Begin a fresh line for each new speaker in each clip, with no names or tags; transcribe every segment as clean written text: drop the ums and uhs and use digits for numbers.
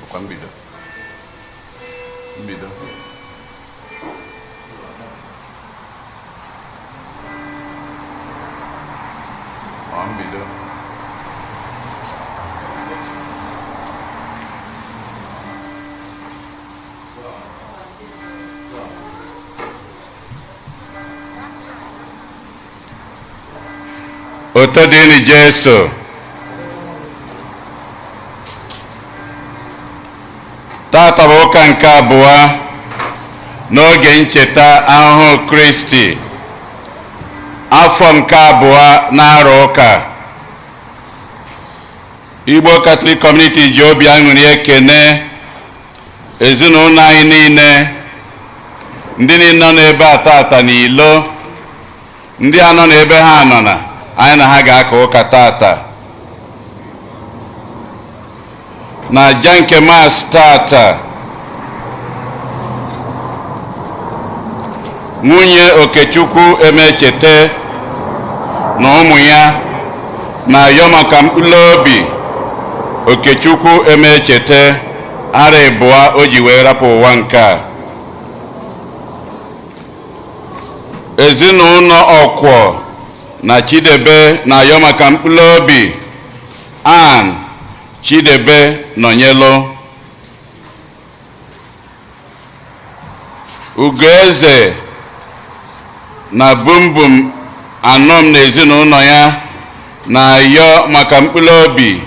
Ọkwa mbido mbido. Ọ mbido. Otito dịrị Jesu. Tata bụ ụka nke abụọ n'oge ncheta ahụhụ Kristi, afọ nke abụọ na-arọ ụka. Igbo Catholic Community ji obi aṅụrị ekene ezinụlọ anyị niile, ndị niile nọ n'ebe a tata n'ilo, ndị a nọ n'ebe ha nọ na anyị na ha ga-aka ụka tata. Na aja nke Mass tata, nwunye Okechukwu Emechete na ụmụ ya na-ayọ maka mkpụrụ obi Okechukwu Emechete ara ịbụọ o ji wee rapụ ụwa nke a. Ezinụlọ Ọkwọ na Chidebe na-ayọ maka mkpụrụ obi Ann Chidebe Nọnyelụ. Ugoeze na Bumbum Anọm na ezinụlọ ya na-ayọ maka mkpụrụ obi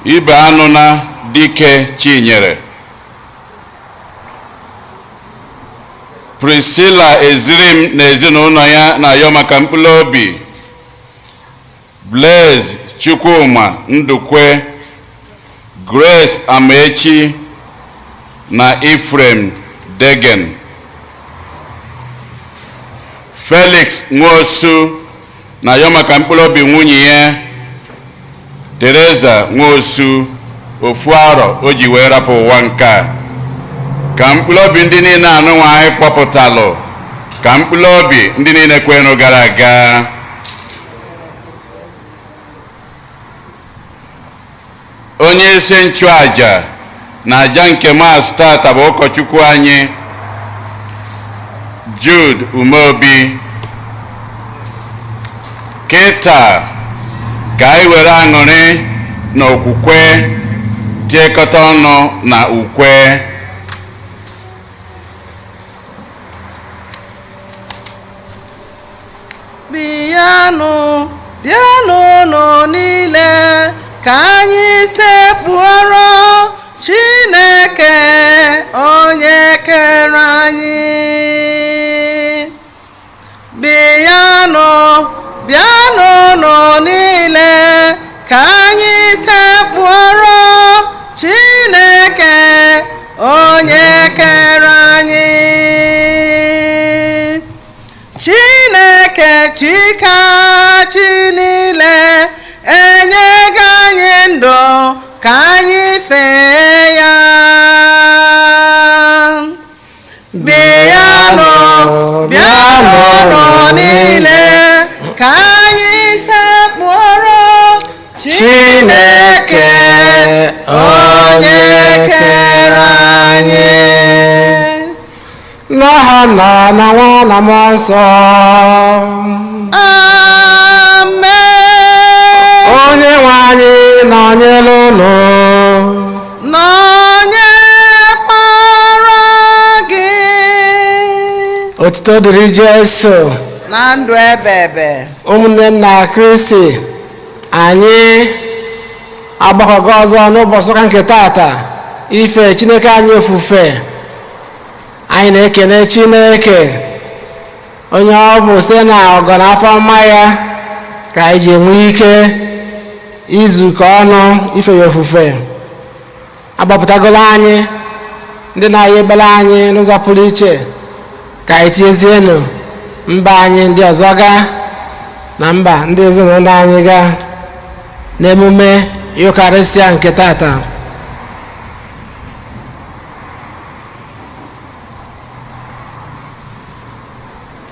Ibe Anụna Dike Chinyere. Priscilla Ezirim na ezinụlọ ya na-ayọ maka mkpụrụ obi Blaise Chukwuma Ndukwe, Grace Amaechi na Ephraim Degen. Felix Nwosu na-ayọ maka mkpụrụ obi nwunye ya Teresa Nwosu, ofu arọ o ji wee rapụ ụwa nke a. Ka mkpụrụ obi ndị niile anụnwa anyị kpọpụtalụ, ka mkpụrụ obi ndị niile kwenụ gara aga. Onye isi nchụaja na aja nke Mass tata bụ ụkọchukwu anyị Jude Umeobi. Kịta ka anyị were aṅụrị na okwukwe tiekọta ọnụ na ukwe.
Bịanụ, bịanụ nụ niile, ka anyị sekpụrụ Chineke onye kere anyị. Bịanụ, bịanụ nụ niile, ka anyị sekpụrụ Chineke onye kere anyị. Chineke chikachi niile enyego anyị ndụ ka anyị fee ya. Bịanụ, bịanụ niile, ka anyị sekpụrụ Chineke onye kere anyị.
N'aha Nna na Nwa na Mmụọ Nsọ.
Amen.
Onye nwe anyị nọnyere unu.
Nọnyekwara gị.
Otuto dịrị Jesu.
Na ndụ ebebe.
Ụmụnne m na Kristi, anyị agbakọgo ọzọ n'ụbọchị ụka nke tata ife Chineke anyị ofufe. Anyị na-ekene Chineke onye ọ bụ site na ọgọ na afọ ọma ya ka anyị ji enwe ike izukọ ọnụ ife ya ofufe. Agbapụtagolo anyị ndị na-ayọ ekpere anyị n'ụzọ pụrụ iche ka anyị tinyezienụ mba anyị ndị ọzọ gaa na mba ndị ezinụlọ anyị gaa n'emume Yukarịsịa nke tata.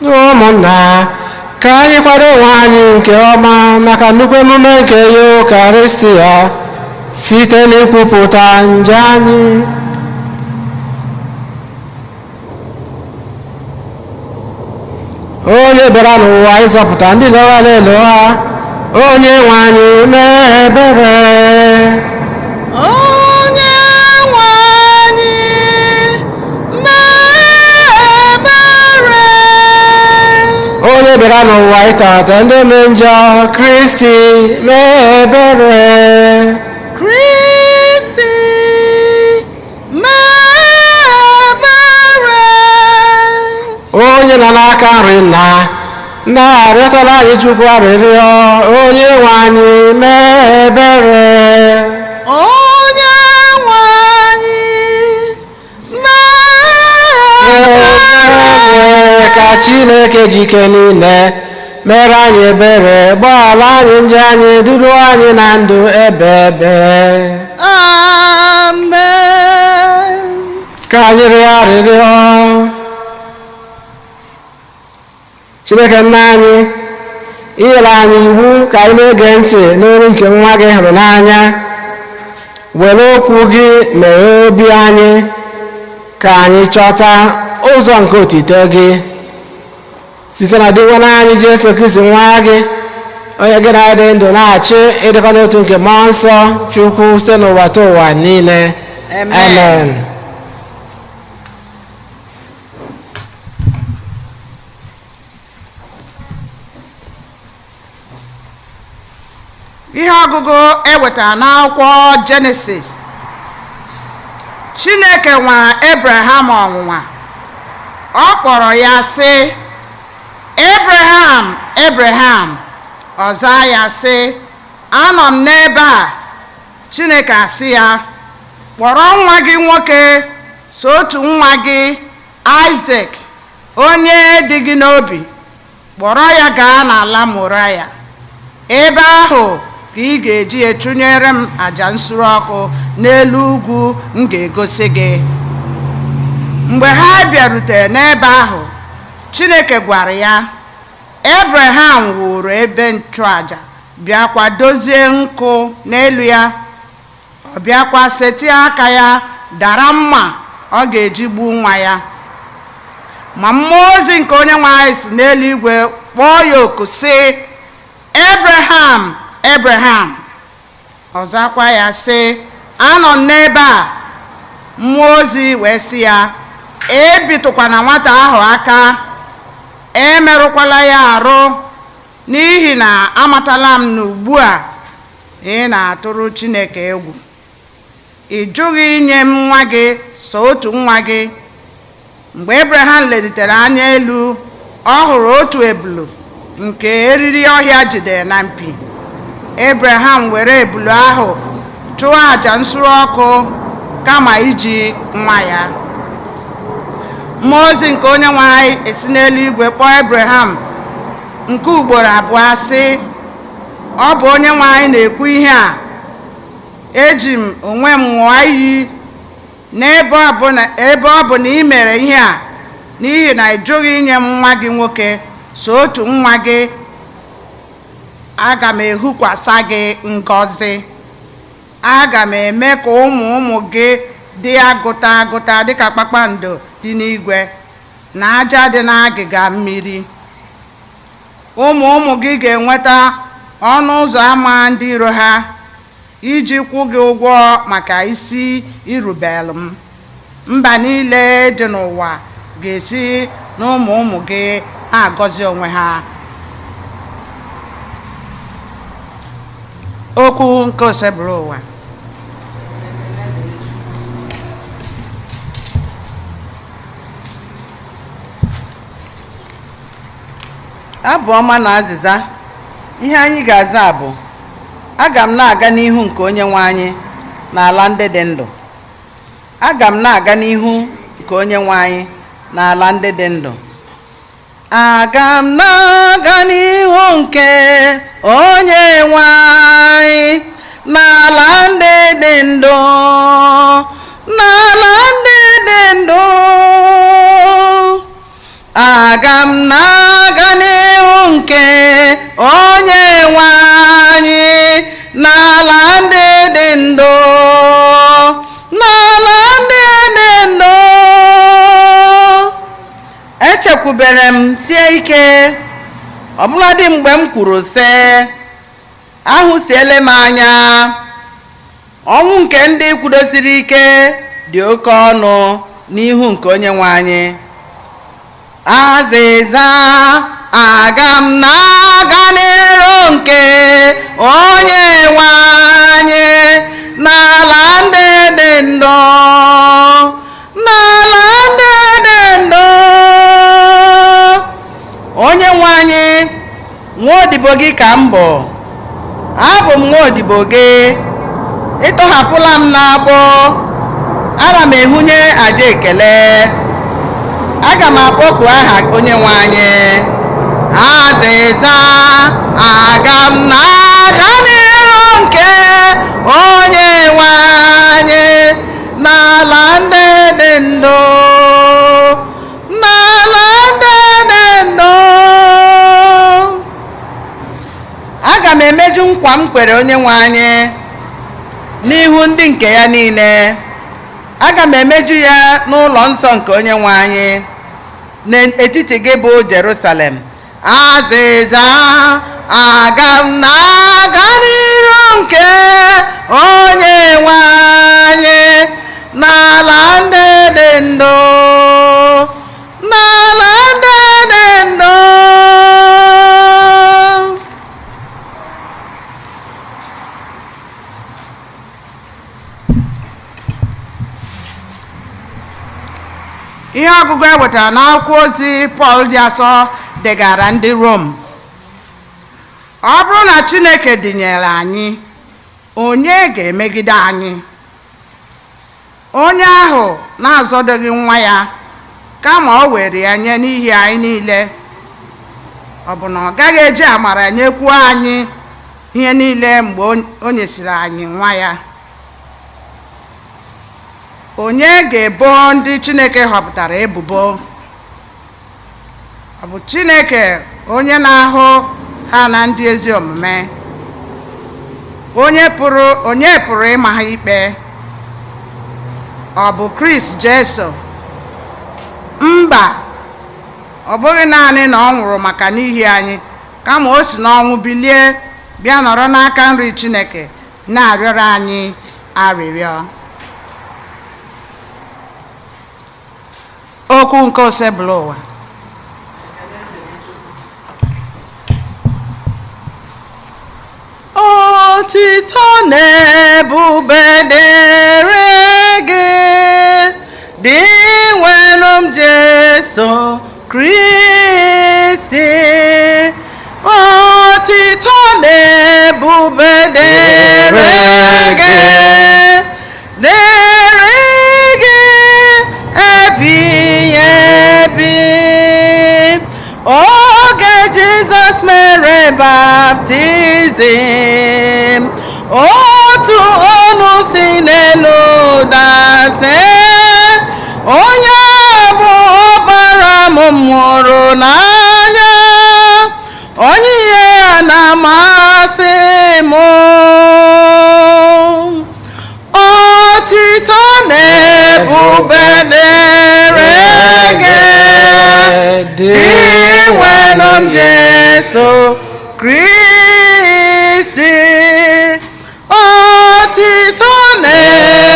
Ụmụnna, ka anyị kwado onwe anyị nke ọma maka nnukwu emume nke Yukarịsịa Site n'ikwupụta njọ anyị, onye bịara n'ụwa ịzọpụta ndị lọghara elu ha, onye nwe anyị mee ebere.
Onye nwe anyị mee ebere.
Onye bịara n'ụwa ịtọghata ndị ome njọ, Kristi mee ebere.
Kristi mee ebere.
Onye nọ n'aka nri nna na-arịọtala anyị Chukwu arịrịọ, onye nwe anyị mee ebere.
Onye nwe anyị mee
Ebere ka Chineke jike niile mere anyị ebere, gbaghara anyị njọ anyị, duru anyị na ndụ ebe ebe.
Amen.
Ka anyị rịọ arịrịọ. Chineke nna anyị, inyere anyị iwu ka anyị na-ege ntị n'olu nke nwa gị hụrụ n'anya. Were okwu gị meghee obi anyị ka anyị chọta ụzọ nke otito gị, site na Dinwenụ anyị Jesu Kristi nwa gị, onye gị na dị ndụ na-achị ịdịkọ n'otu nke mmụọ nsọ Chukwu site n'ụwa ta ụwa niile.
Amen.
Amen.
Ihe ọgụgụ ewetara n'akwụkwọ Jenesis. Chineke nwara Ebraham ọnwụnwa. Ọ kpọrọ ya sị, "Ebraham, Ebraham." Ọ zaa ya sị, "Anọ m n'ebe a." Chineke asị ya, "Kpọrọ nwa gị nwoke, so otu nwa gị, Isaac, onye dị gị n'obi, kpọrọ ya gaa n'ala Moriah. Ebe ahụ ka ị ga-eji echụnyere m àjà nsure ọkụ n'elu ugwu m ga-egosi gị." Mgbe ha bịarutere n'ebe ahụ, Chineke gwara ya, Ebraham wuru ebe nchụaja, bịakwa dozie nkụ n'elu ya. Ọ bịakwa setịa aka ya dara mma ọ ga-eji gbuo nwa ya. Ma mmụọ ozi nke onye nwe anyị si n'eluigwe kpọọ ya oku sị, "Ebraham, Ebraham." Ọ zakwa ya sị, "Anọ m n'ebe a." Mmụọ ozi wee sị ya, "Ebitụkwana nwata ahụ aka, emerụkwala ya arụ, n'ihi na amatala m na ugbu a ị na-atụrụ Chineke egwu. Ị jụghị inye m nwa gị, so otu nwa gị." Mgbe Ebraham lelitere anya elu, ọ hụrụ otu ebulu nke eriri ọhịa jidere na mpi. Ebraham were ebulu ahụ chụọ àjà nsure ọkụ kama iji nwa ya. Mmụọ ozi nke onye nwe anyị esi n'eluigwe kpọọ Ebraham nke ugboro abụọ sị, "Ọ bụ onye nwe anyị na-ekwu ihe a. Eji m onwe m ṅụọ iyi n'ebe ọ bụ na ị mere ihe a, n'ihi na ị jụghị inye m nwa gị nwoke, so otu nwa gị, aga m ehukwasa gị ngọzi. Aga m eme ka ụmụ ụmụ gị dị agụta agụta dịka kpakpando dị n'igwe na aja dị n'agịga mmiri. Ụmụ ụmụ gị ga-enweta ọnụ ụzọ ámá ndị iro ha, iji kwụ gị ụgwọ maka isi irubelu m. Mba niile dị n'ụwa ga-esi n'ụmụ ụmụ gị na-agọzi onwe ha." Okwu nke osebụrụ ụwa.
Abụ ọma na azịza. Ihe anyị ga-aza bụ, aga m na-aga n'ihu nke onye nwe anyị n'ala ndị dị ndụ. Aga m na-aga n'ihu nke onye nwe anyị n'ala ndị dị ndụ. Aga m na-aga n'ihu nke onye nwe anyị n'ala ndị dị ndụ, n'ala ndị dị ndụ. Aga m na-aga n'ihu nke onye nwe anyị n'ala ndị dị ndụ. Echekwubere m sie ike, ọbụladị mgbe m kwuru sị, ahụsiele m anya. Ọnwụ nke ndị kwudosiri ike dị oke ọnụ n'ihu nke Onyenwe anyị. Azịza: aga m na-aga n'iru nke onye nwe anyị n'ala ndị dị ndụ, n'ala ndị dị ndụ. Onye nwe anyị, nwa odibo gị ka m bụ, abụ m nwa odibo gị, ịtọhapụla m n'agbụ. Ana m ehunye aja ekele, aga m akpọku aha onye nwe anyị. Azịza: aga m na-aga n'iru nke onye nwe anyị n'ala ndị dị ndụ, n'ala ndị dị ndụ. Aga m emeju nkwa m kwere onye nwe anyị n'ihu ndị nke ya niile. Aga m emeju ya n'ụlọ nsọ nke onye nwe anyị n'etiti gị bụ Jerusalem. Azịza: aga m na-aga n'iru nke onye nwe anyị n'ala ndị dị ndụ, n'ala ndị dị ndụ.
Ihe ọgụgụ e wetara n'akwụkwọ ozi Pọl dị asọ degara ndị Rom. Ọ bụrụ na Chineke dịnyere anyị, onye ga-emegide anyị? Onye ahụ na-azọdoghị nwa ya, kama o were ya nye n'ihi anyị niile, ọ bụ na ọ gaghị eji amara nyekwuo anyị ihe niile mgbe o nyesịrị anyị nwa ya? Onye ga-ebo ndị Chineke họpụtara ebubo? Ọ bụ Chineke onye na-ahụ ha na ndị ezi omume. Onye pụrụ ịma ha ikpe? Ọ bụ Kraịst Jesu? Mba, ọ bụghị naanị na ọ nwụrụ maka n'ihi anyị, kama o si n'ọnwụ bilie, bịa nọrọ n'aka nri Chineke na-arịọrọ anyị arịrịọ. Okwu nke Osebụlụwa.
Otito na ebube dịrị gị, dị nwere m Jesu Kristi. Otito na ebube dịrị gị, dịrị gị ebighị ebi. Oge Jizọs mere baptizim, otu ọnụ si n'elu dasị, "Onye bụ ọkpara m hụrụ n'anya, onye ihe ya na-amasị m." Otito na ebube dịrị gị, dị nwere m Jesu Kristi. Otito na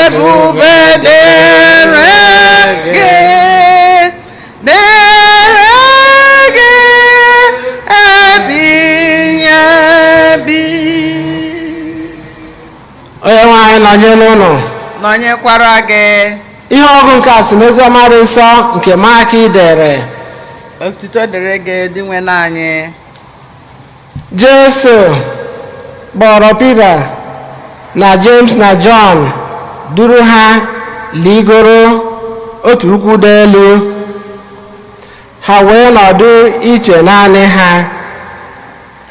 ebube dịrị gị, dịrị gị ebighị ebi.
Onye nwe anyị nọnyere ụnụ.
Nọnyekwara gị.
Ihe ọgụ nke a si n'oziọma dị nsọ nke Mak dere.
Otuto dịrị gị, dị nwe anyị.
Jesu kpọrọ Pita na James na Jọn, duru ha ligoro otu ugwu dị elu. Ha wee nọdụ iche naanị ha.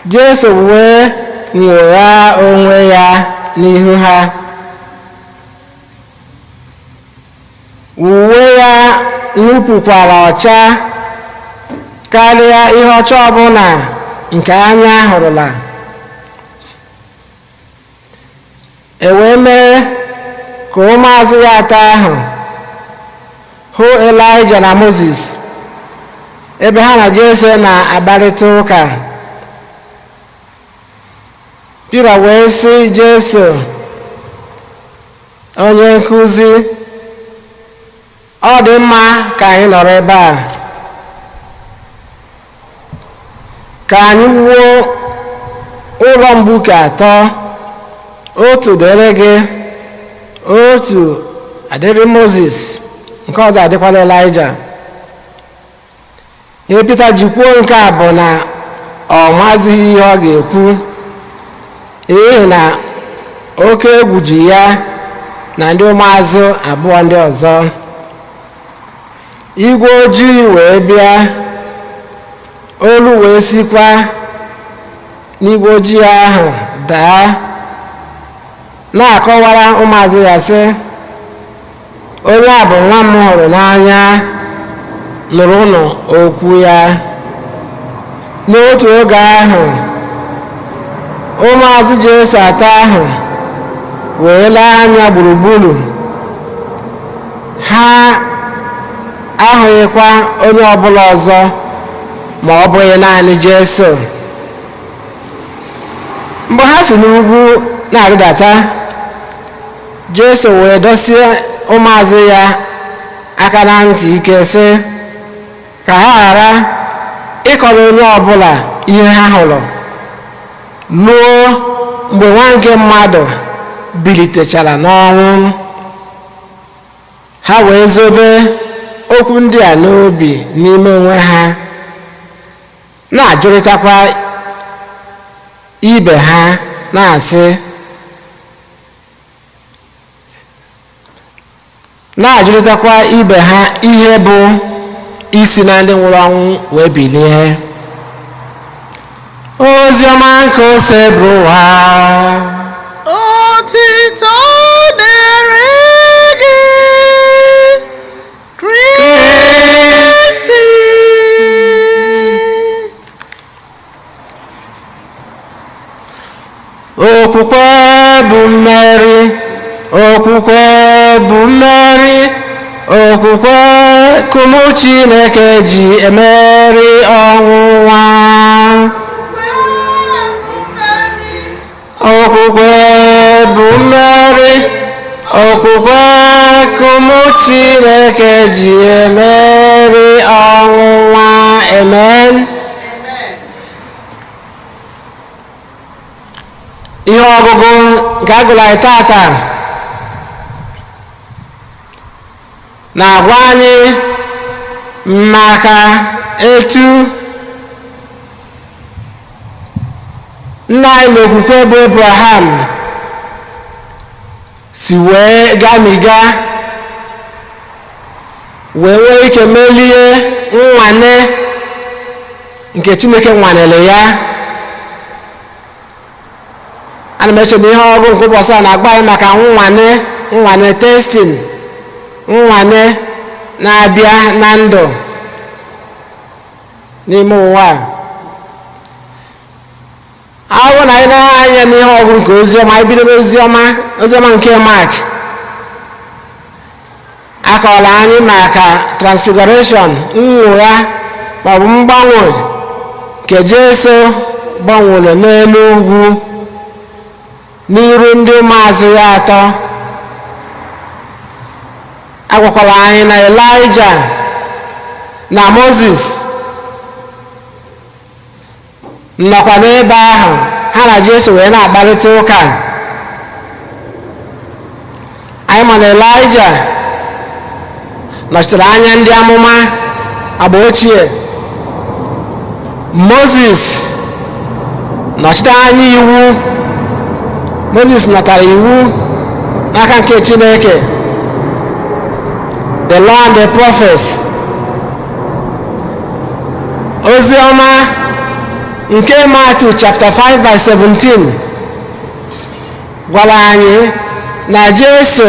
Jesu wee nwoghaa onwe ya n'ihu ha. Uwe ya nwupụkwara ọcha karịa ihe ọcha ọbụla nke anya hụrụla. E wee mee ka ụmụazụ ya atọ ahụ hụ Elaịja na Mozis. Ebe ha na Jesu na-akparịta ụka, Pita wee sị Jesu, "Onye nkụzi, ọ dị mma ka anyị nọrọ ebe a. Ka anyị wuo ụlọ mgbuke atọ, otu dịrị gị, otu adịrị Mozis, nke ọzọ adịkwala Elaịja." Ihe Pita ji kwuo nke a bụ na ọ mazighị ihe ọ ga-ekwu, n'ihi na oke egwu ji ya na ndị ụmụazụ abụọ ndị ọzọ. Igwe ojii wee bịa, olu wee sikwa n'igwe ojii ahụ daa, na-akọwara ụmụazụ ya sị, "Onye a bụ nwa m hụrụ n'anya, nụrụnụ okwu ya." N'otu oge ahụ, ụmụazụ Jesu atọ ahụ wee lee anya gburugburu, ha ahụghịkwa onye ọbụla ọzọ ma ọ bụghị naanị Jesu. Mgbe ha si n'ugwu na-arịdata, Jesu wee dọsie ụmụazụ ya aka na ntị ike sị ka ha ghara ịkọrọ onye ọbụla ihe ha hụrụ ruo mgbe Nwa nke mmadụ bilitechara n'ọnwụ. Ha wee zobe okwu ndị a n'obi n'ime onwe ha, na-ajụrịtakwa ibe ha na-asị, na-ajụrịtakwa ibe ha ihe bụ isi na ndị nwụrụ anwụ wee bilie. Ozi ọma nke Osebụrụwa.
Otito dịrị gị, Kristi.
Okwukwe bụ mmeri, okwukwe bụ mmeri, okwukwe ka ụmụ Chineke ji emeri ọnwụnwa. Okwukwe bụ mmeri, okwukwe ka ụmụ Chineke ji emeri ọnwụnwa. Amen. Ihe ọgụgụ nke agụrụ anyị tata na-agwa anyị maka etu nna anyị n'okwukwe bụ Abraham si wee gamiga wee nwee ike melie nnwane nke Chineke nwanere ya. Ana m eche na ihe ọgụ nke ụbọchị a na-agba anyị maka nnwane, nnwane testing, nnwane na-abịa na ndụ n'ime ụwa a. Ahụ na anyị na-anya n'ihe ọgụ nke oziọma, anyị bido n'oziọma, oziọma nke Mark akọọla anyị maka transfiguration, nnwogha maọbụ mgbanwe nke Jesu gbanwere n'elu ugwu n'iru ndị ụmụazụ ya atọ. Agwakwala anyị na Elijah na Moses nọkwa n'ebe ahụ, ha na Jesu wee na-akparịta ụka. Anyị ma na Elijah nọchitere anya ndị amụma agba ochie, Moses nọchite anya iwu. Moses natara iwu n'aka nke Chineke, the law and the prophets. Ozi ọma nke Matthew chapter 5 verse 17 gwara anyị na Jesu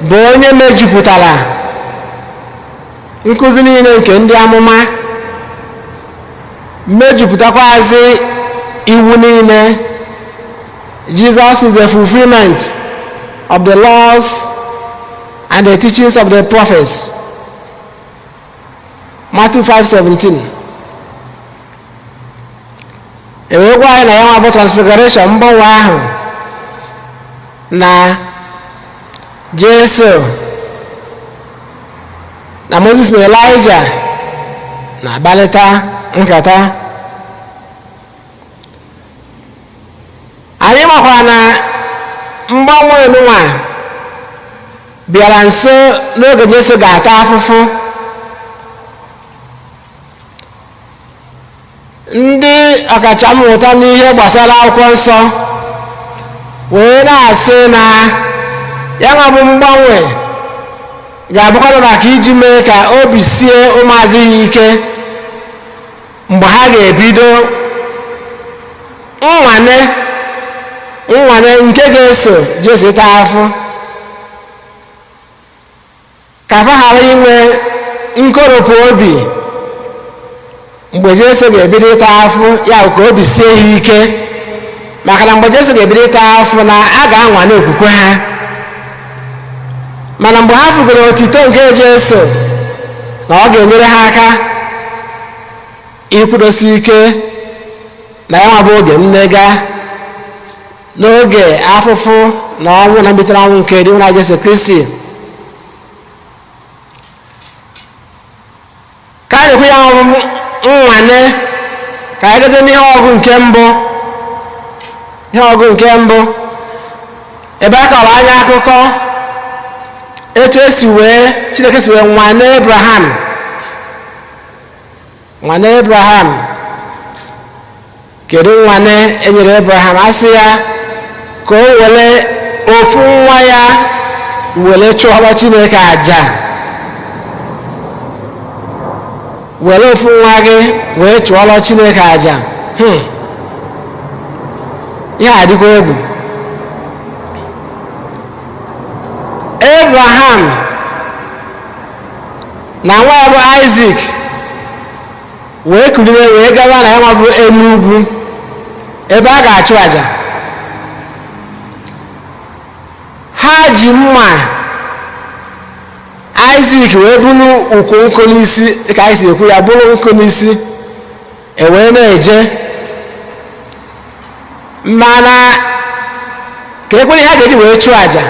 bụ onye mejupụtara nkụzi niile nke ndị amụma, mejupụtakwazi iwu niile. Jesus is the fulfillment of the laws and the teachings of the prophets. Matthew 5:17. E wee gwa anyị na ya nwa bụ transfiguration, mgbanwe ahụ, na Jesu na Moses na Elijah na-akparịta nkata. Anyị makwa na mgbanwe nwa bịara nso n'oge Jesu ga-ata afụfụ. Ndị ọkachammụta n'ihe gbasara akwụkwọ nsọ wee na-asị na ya nwa bụ mgbanwe ga-abụkwanụ maka iji mee ka obi sie ụmụazụ ya ike mgbe ha ga-ebido nnwane nnwane nke ga-eso Jesu taa afụ, ka fa ghara inwe nkoropụ obi mgbe Jesu ga-ebido ịta afụ ya, ka obi sie ha ike, maka na mgbe Jesu ga-ebido ịta afụ na a ga-anwane okwukwe ha. Mana mgbe ha fugoro otito nke Jesu, na ọ ga-enyere ha aka ikwudosi ike na ya nwa bụ oge nnega n'oge afụfụ na ọnwụ na mbitere ọnwụ nke dị nwa Jesu Kristi. Ka a na-ekwu ya ọbụ nnwane, ka anyị gazie n'ihe ọgụ nke mbụ. Ihe ọgụ nke mbụ, ebe a kọrọ anyị akụkọ etu esi wee Chineke si wee nwane Abraham, nwane Abraham. Kedu nwane e nyere Abraham? A sị ya ka o were ofu nwa ya were chụọrọ Chineke aja. Were ofu nwa gị wee chụọrọ Chineke aja. Ihe a dịkwa egwu. Abraham na nwa ya bụ Isaac wee kulie wee gawa na ya nwa bụ elu ugwu ebe a ga-achụ aja. Ha ji mma. Isaac wee buru ukwu nkụ n'isi, ka anyị si ekwu ya, buru nkụ n'isi, e wee na-eje. Mana ka ekwere ha ga-eji wee chụọ aja.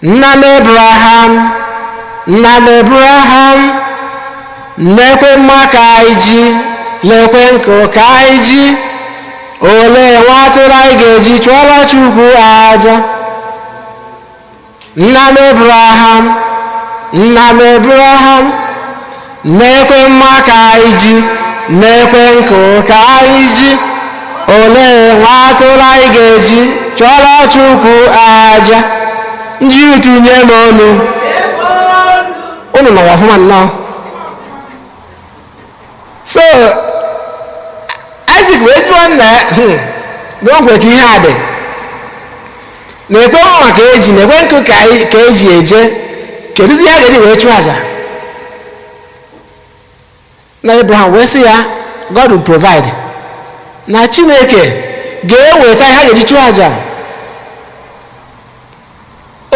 Nna m Abraham, nna m Abraham, lekwe mma ka anyị ji, lekwe nkụ ka anyị ji, olee nwa atụrụ anyị ga-eji chụọrọ Chukwu aja? Nna m Abraham, nna m Abraham, lekwe mma ka anyị ji, lekwe nkụ ka anyị ji, olee nwa atụrụ anyị ga-eji chụọrọ Chukwu aja? Ndị tinye m ọnụ unu nọ ya ọfụma nnọọ. So Isaac wee jụọ nna ya na o nwere ka ihe a dị, na-ekwe mma ka eji, na-ekwe nkụ ka eji eje, kedụzi ihe a ga-eji wee chụọ aja? Na Abraham wee sị ya, God will provide, na Chineke ga-eweta ihe a ga-eji chụọ aja.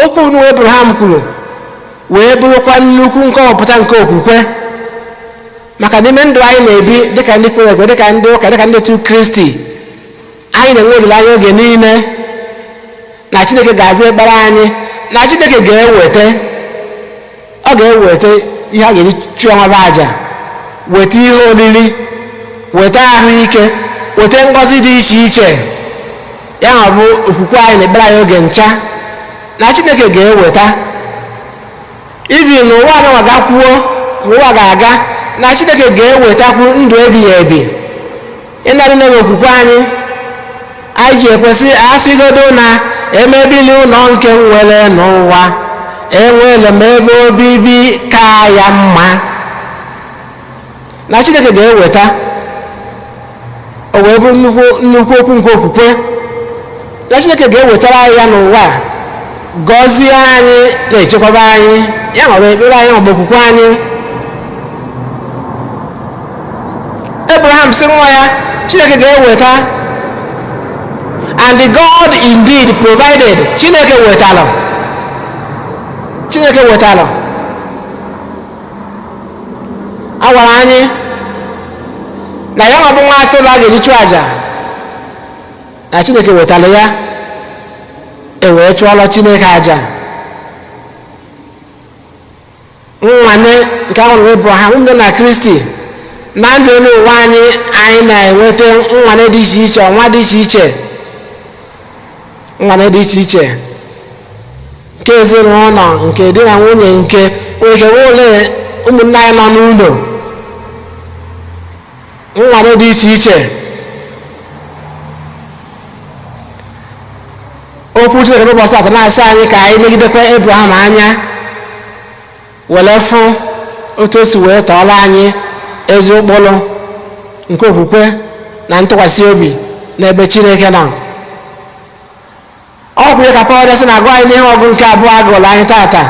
Okwu nu Abraham kwuru wee bụrụkwa nnukwu nkọwapụta nke okwukwe, maka n'ime ndụ anyị na-ebi dịka ndị kwere ekwe, dịka ndị ụka, dịka ndị otu Kristi, anyị na-enwe olileanya oge niile na Chineke ga-aza ekpere anyị, na Chineke ga-eweta, ọ ga-eweta ihe a ga-eji chụọ nwa aja, weta ihe oriri, weta ahụike, weta ngọzi dị iche iche. Ya ma bụ okwukwe anyị na ekpere anyị oge ncha na Chineke ga-eweta. Ivi n'ụwa anụnwa gakwuo, n'ụwa ga-aga, na Chineke ga-ewetakwu ndụ ebighị ebi. Ịnarị na okwukwe anyị, anyị ji ekwesị asịgodo na emebili ụlọ nke m nwere n'ụwa, enwere m ebe obibi ka ya mma, na Chineke ga-eweta. O wee bụrụ nnukwu okwu nke okwukwe na Chineke ga-ewetara anyị ya n'ụwa, gọzie anyị, na-echekwaba anyị, ya ma bụ ekpere anyị ma bụ okwukwe anyị. Abraham sị nwa ya, Chineke ga-eweta, and the God indeed provided. Chineke wetara, Chineke wetara. Ọ gwara anyị na ya nwa bụ nwa atụrụ a ga-eji chụọ àjà, na Chineke wetara ya, e wee chụọrọ Chineke àjà. Nnwane nke ahụ bụ Abraham. Ụmụnne na Kristi, na ndụ elu ụwa anyị, anyị na-enweta nnwane dị iche iche, ọnwa dị iche iche, nnwane dị iche iche nke ezinụlọ, nke di na nwunye, nke nwere ike ole ụmụnne anyị nọ n'ụlọ, nnwane dị iche iche. Okwu Chineke n'ụbọchị atọ na-asị anyị ka anyị legidekwa Abraham anya, were fụ otu o si wee tọọrọ anyị ezi ụkpụrụ nke okwukwe na ntụkwasị obi n'ebe Chineke nọ. Ọ kwuru ka Pọl sị na-agụ anyị n'ihe ọgụ nke abụọ agụrụ anyị tata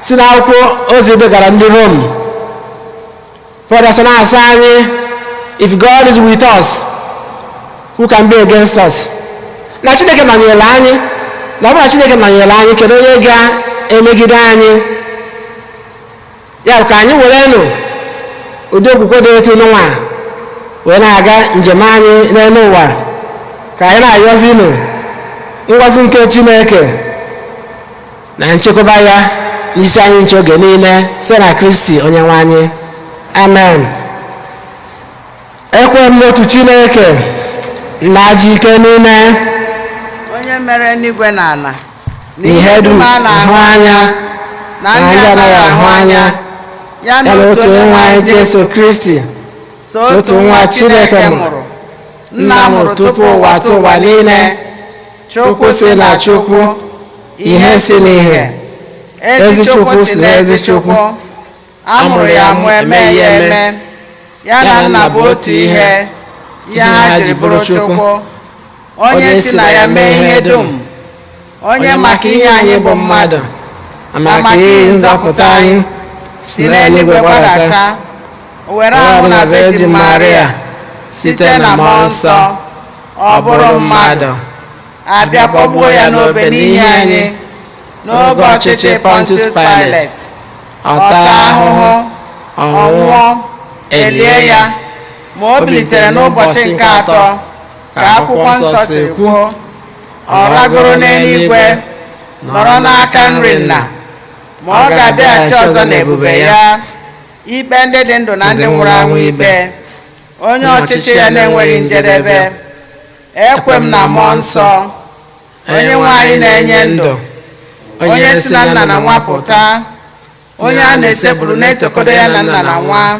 si na akwụkwọ ozi degara ndị Rom. Pọl sị na-asị anyị, if God is with us, who can be against us? Na Chineke nọnyere anyị, na ọ bụrụ na Chineke nọnyere anyị, kedu onye ga-emegide anyị? Ya bụ, ka anyị were nụ ụdị okwukwe dị etu n'ụwa wee na-aga njem anyị n'elu ụwa, ka anyị na-ayọzinụ ngọzi nke Chineke na nchekwaba ya n'isi anyị nche oge niile, site na Kristi onye nwe anyị. Amen. Ekwe m n'otu Chineke, nna ji ike niile,
onye mere eluigwe na ala,
na ihe dum
a
ahụ anya
na
na
ndị
ndị
anaghị ahụ anya, ya
ya
na
na
otu
otu
onye
nwa
nwe
anyị
anyị
Jesu Kristi,
so otu nwa Chineke mụrụ, nna mụrụ tupu ụwa tụ ụwa niile, Chukwu si na Chukwu,
ihe si n'ihe,
ezi Chukwu si na ezi Chukwu, a mụrụ ya mụ, eme ya eme, ya na nna bụ otu ihe, ihe ha jiri bụrụ Chukwu, onye si na ya mee ihe dum, onye maka ihe anyị bụ mmadụ,
na maka ihe nzọpụta anyị,
si n'eluigwe gbadata, were ahụ na Virgin Maria, site na Mmụọ Nsọ, ọ bụrụ mmadụ, abịa kpọgbuo ya n'obe n'ihi anyị, n'oge ọchịchị Pontius Pilate,
ọ
ọ
taa
taa
ahụhụ,
ahụhụ,
ọ
ọ
nwụọ,
nwụọ, elie ya, ma o bilitere n'ụbọchị nke atọ, ka akwụkwọ nsọ siri kwuo, ọ ragoro n'eluigwe, nọrọ n'aka nri nna, ma ọ ga-abịaghachi ọzọ n'ebube ya, ikpe ndị dị ndụ na ndị nwụrụ anwụ ikpe, onye ọchịchị ya na-enweghị njedebe. Ekwe m na Mmụọ Nsọ, onye nwe anyị na-enye ndụ, onye si na nna na nwa pụta, onye a na-esekpuru na-etokọdo ya na nna na nwa,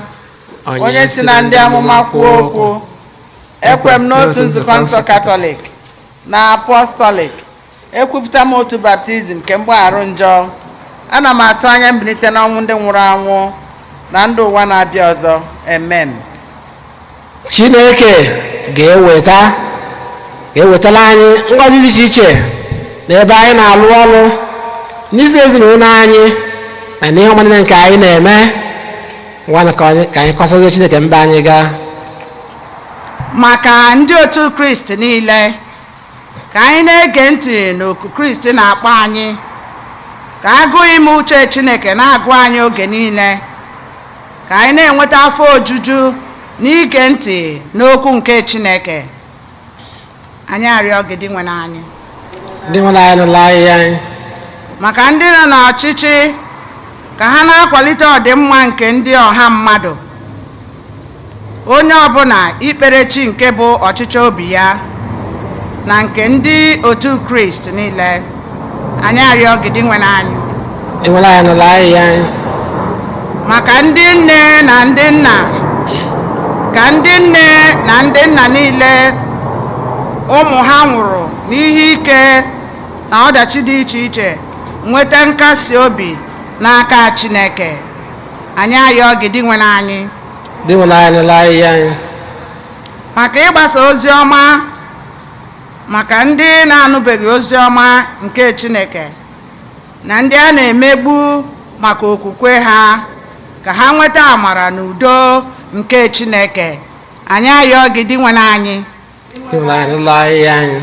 onye si na ndị amụma kwuo okwu. Ekwe m n'otu nzukọ nsọ Katọlik na Apọstọlik. Ekwupụta m otu baptizim nke mgbagharụ njọ. Ana m atụ anya mbilite n'ọnwụ ndị nwụrụ anwụ na ndụ ụwa na-abịa ọzọ. Amen.
Chineke ga-ewetara anyị ngọzi dị iche iche n'ebe anyị na-alụ ọrụ, n'isi ezinụlọ anyị, na n'ihe ọma niile nke anyị na-eme. Ngwanụ, ka anyị kọsazie Chineke mba anyị gaa.
Maka ndị otu Kristi niile, ka anyị na-ege ntị n'oku Kristi na-akpọ anyị, ka agụụ ime uche Chineke na-agụ anyị oge niile, ka anyị na-enweta afọ ojuju n'ige ntị n'okwu nke Chineke. Anyị arịọ gị, Dinwenụ anyị.
Ndị nwere anyị nụla ahịhịa anyị.
Maka ndị nọ n'ọchịchị, ka ha na-akwalite ọdịmma nke ndị ọha mmadụ, onye ọbụla ikpere chi nke bụ ọchịchọ obi ya na nke ndị otu Kristi niile. Anyị arịọ gị, Dinwenụ anyị.
Ndị nwere anyị nụla ahịhịa anyị.
Maka ndị nne na ndị nna, ka ndị nne na ndị nna niile ụmụ ha nwụrụ n'ihe ike na ọdachi dị iche iche nweta nkasi obi n'aka Chineke. Anyị arịọ gị, Dinwenụ anyị.
Ndị nwere anyị nụla ahịhịa anyị.
Maka ịgbasa ozi ọma, maka ndị na-anụbeghị ozi ọma nke Chineke na ndị a na-emegbu maka okwukwe ha, ka ha nweta amara na udo nke Chineke. Anyị ayọọ gị, Dinwenụ anyị.
Ndị nwere anyị nụla ahịhịa anyị.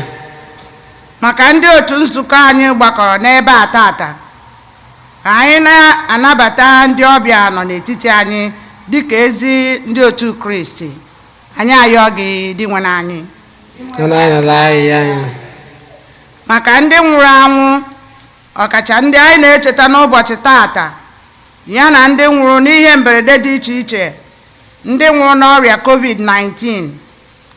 Maka ndị otu nzukọ anyị gbakọrọ n'ebe a tata, ka anyị na-anabata ndị ọbịa nọ n'etiti anyị Dịka ezi ndị otu Kristi, anyị ayọ gị, Dinwenụ anyị.
Nụrụ anyị, nụrụ anyị anyị.
Maka ndị nwụrụ anwụ, ọkacha ndị anyị na-echeta n'ụbọchị tata, ya na ndị nwụrụ n'ihe mberede dị iche iche, ndị nwụrụ n'ọrịa COVID-19,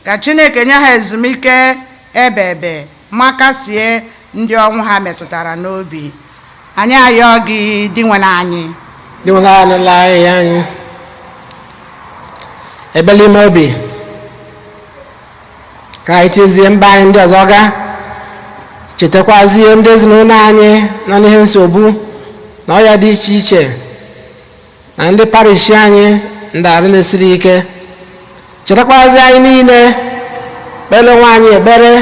ka Chineke nye ha ezumike ebe ebe ma kasie ndị ọnwụ ha metụtara n'obi. Anyị ayọ gị, Dinwenụ anyị.
Dinwenụ anyị, nụrụ anyị anyị. Ebele ime obi ka anyị tizie mba anyị ndị ọzọ ga chetakwazie ndị ezinụlọ anyị nọ n'ihe nsogbu na ọrịa dị iche iche, na ndị parish anyị ndị arụ na-esiri ike. Chetakwazi anyị niile, kpere onwe anyị ekpere,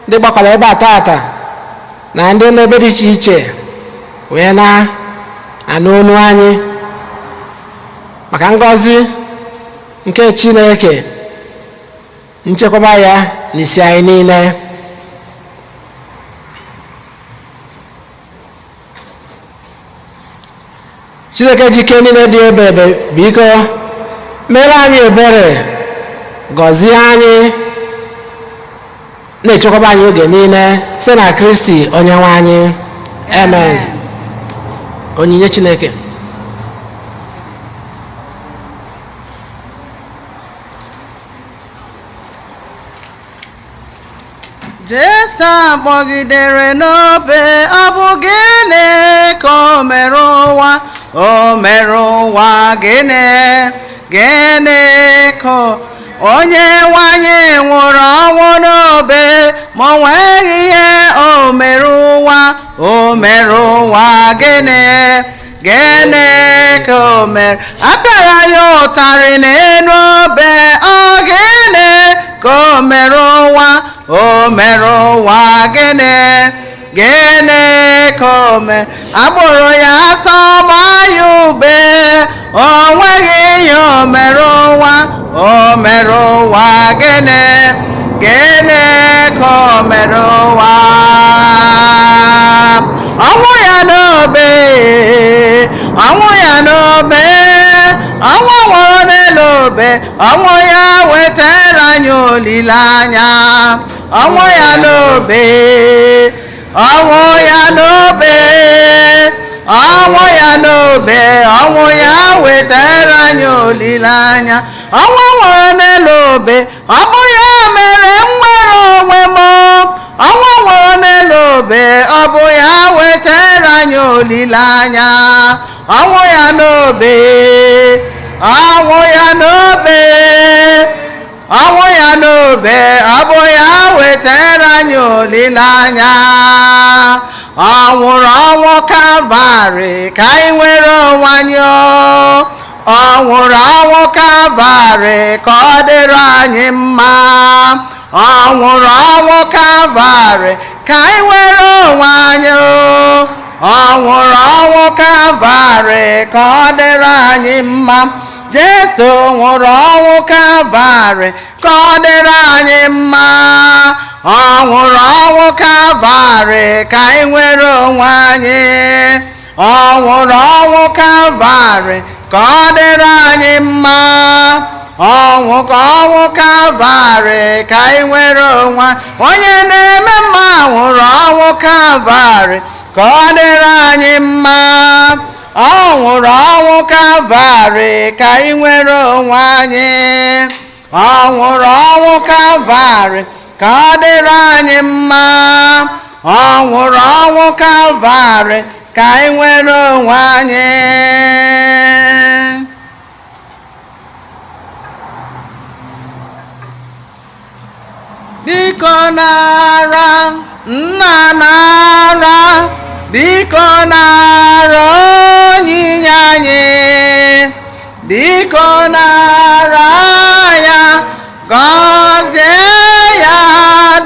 ndị gbakọrọ ebe a tata na ndị n'ebe dị iche iche wee na-anụ olu anyị, maka ngọzi nke Chineke, nchekwaba ya n'isi anyị niile. Chineke jike niile dị ebe ebe, biko mere anyị ebere, gọzie anyị, na-echekwaba anyị oge niile, site na Kristi onye nwe anyị. Amen. Onyinye Chineke.
Jesu akpọgidere n'obe, ọ bụ gịnị ka o mere ụwa? O mere ụwa gịnị? Gịnị ka onye nwanyị nwụrụ ọnwụ n'obe, ma o nweghị ihe o mere ụwa? O mere ụwa gịnị? Gịnị ka o mere? Apịara ya ụtarị n'elu obe, ọ gịnị ka o mere ụwa? O mere ụwa gịnị? Gịnị ka o mere? Agbụrụ ya asọ, gbaa ya ube, o nweghị ihe o mere ụwa. O mere ụwa gịnị? Gịnị ka o mere ụwa? Ọnwụ ya n'obe, ọnwụ ya n'obe, ọnwụ nwụrụ n'elu obe, ọnwụ ya wetara anyị olileanya. Ọnwụ ya n'obe, ọnwụ ya n'obe, ọnwụ ya n'obe, ọnwụ ya wetara anyị olileanya. Ọnwụ nwụrụ n'elu obe, ọ bụ ya mere nnwere onwe m. Ọnwụ nwụrụ n'elu obe, ọ bụ ya wetara anyị olileanya. Ọnwụ ya n'obe, ọnwụ ya n'obe, ọnwụ ya n'obe, ọ bụ ya wetara anyị olileanya. Ọ nwụrụ ọnwụ Kalvarị ka anyị nwere onwe anyị. Ọ nwụrụ ọnwụ Kalvarị ka ọ dịrị anyị mma. Ọ nwụrụ ọnwụ Kalvarị ka anyị nwere onwe anyị. Ọ nwụrụ ọnwụ Kalvarị ka ọ dịrị anyị mma. Jesu nwụrụ ọnwụ Kalvarị ka ọ dịrị anyị mma. Ọ nwụrụ ọnwụ Kalvarị ka anyị nwere onwe anyị. Ọ nwụrụ ọnwụ Kalvarị ka ọ dịrị anyị mma. Ọnwụ ka ọnwụ Kalvarị ka anyị nwere onwe. Onye na-eme mma nwụrụ ọnwụ Kalvarị ka ọ dịrị anyị mma. Ọ nwụrụ ọnwụ Kalvarị ka anyị nwere onwe anyị. Ọ nwụrụ ọnwụ Kalvarị ka ọ dịrị anyị mma. Ọ nwụrụ ọnwụ Kalvarị ka anyị nwere onwe anyị. Biko nara, nna, nara, biko nara onyinye anyị. Biko nara ya, gọzie ya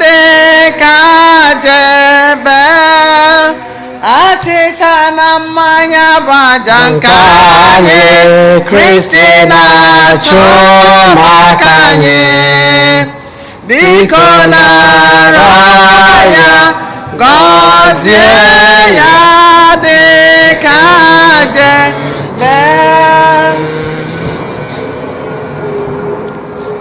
dị ka jebe achịcha na mmanya bụ aja nke anyị Kristi na-achụ maka anyị. Biko nara ya, gọzie ya dị ka jebe.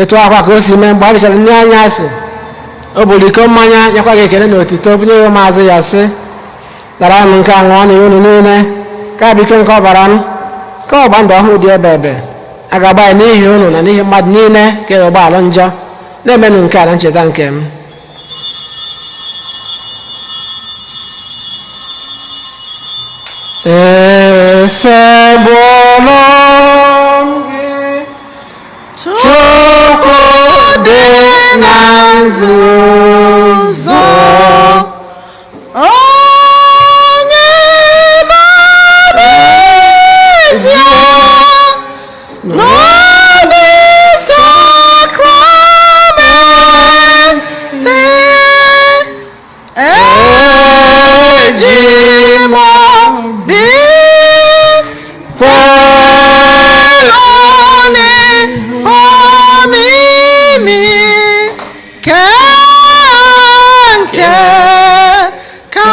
Etu akwa ka o si mee mgbe ọ richara nri anyasị, o buru iko mmanya, nyekwa gị ekele na otito, bunye ya ụmụazụ ya, sị: "Nara nụ nke a, ṅụọ na unu niile. Ka bụ iko nke ọbara m, ka ọgba ndụ ọhụrụ dị ebe ebe a ga-agba ya n'ihi unu na n'ihi mmadụ niile ka e ụgbọala njọ. Na-emenụ nke a na ncheta nke m." Esegbụlụ m gị, Chukwu dị na nzuzo.
Onye nọ n'ezie n'ụdị sakramenti, eji m obi kwelone fomimi ke nke ka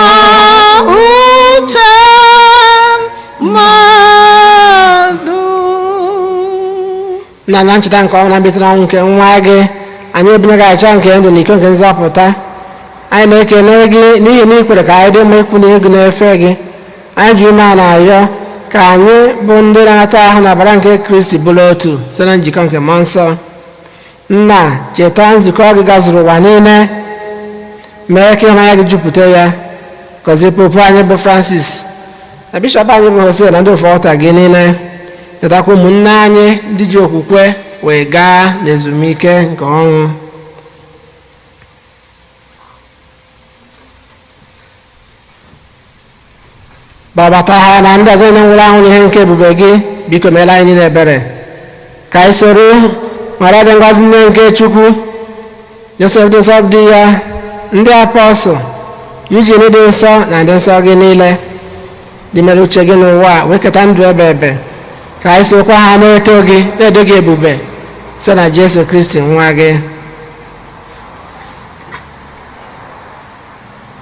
uche mmadụ.
Na na ncheta nke ọnwụ na mbilite n'ọnwụ nke nwa gị, anyị ebunye gị aja nke ndụ na iko nke nzọpụta. Anyị na-ekele gị n'ihi na ị kwere ka anyị dị mma ikwu na egwu na-efe gị. Anyị ji ume na ayọ ka anyị bụ ndị na-anata ahụ na ọbara nke Kristi bụrụ otu site na njikọ nke Mmụọ Nsọ. Nna, cheta nzukọ gị gazuru ụwa niile, mee ka ịhụnanya gị jupụta ya. Gọzie Popu anyị bụ Francis, na bishọp anyị bụ Jose, na ndị ofe ọta gị niile. Chetakwa ụmụnne anyị ndị ji okwukwe wee gaa n'ezumike nke ọnwụ. Gbabata ha na ndị ọzọ niile nwụrụ anwụ n'ihe nke ebube gị. Biko meela anyị niile ebere, ka anyị soro mara dị ngọzi nne nke Chukwu, Josef dị nsọ, dị ya ndị apọstụl, Eugene dị nsọ, na ndị nsọ gị niile dị mere uche gị n'ụwa a, wee keta ndụ ebe ebe, ka anyị sokwa ha na-eto gị, na-edo gị ebube, site na Jesu Kristi nwa gị.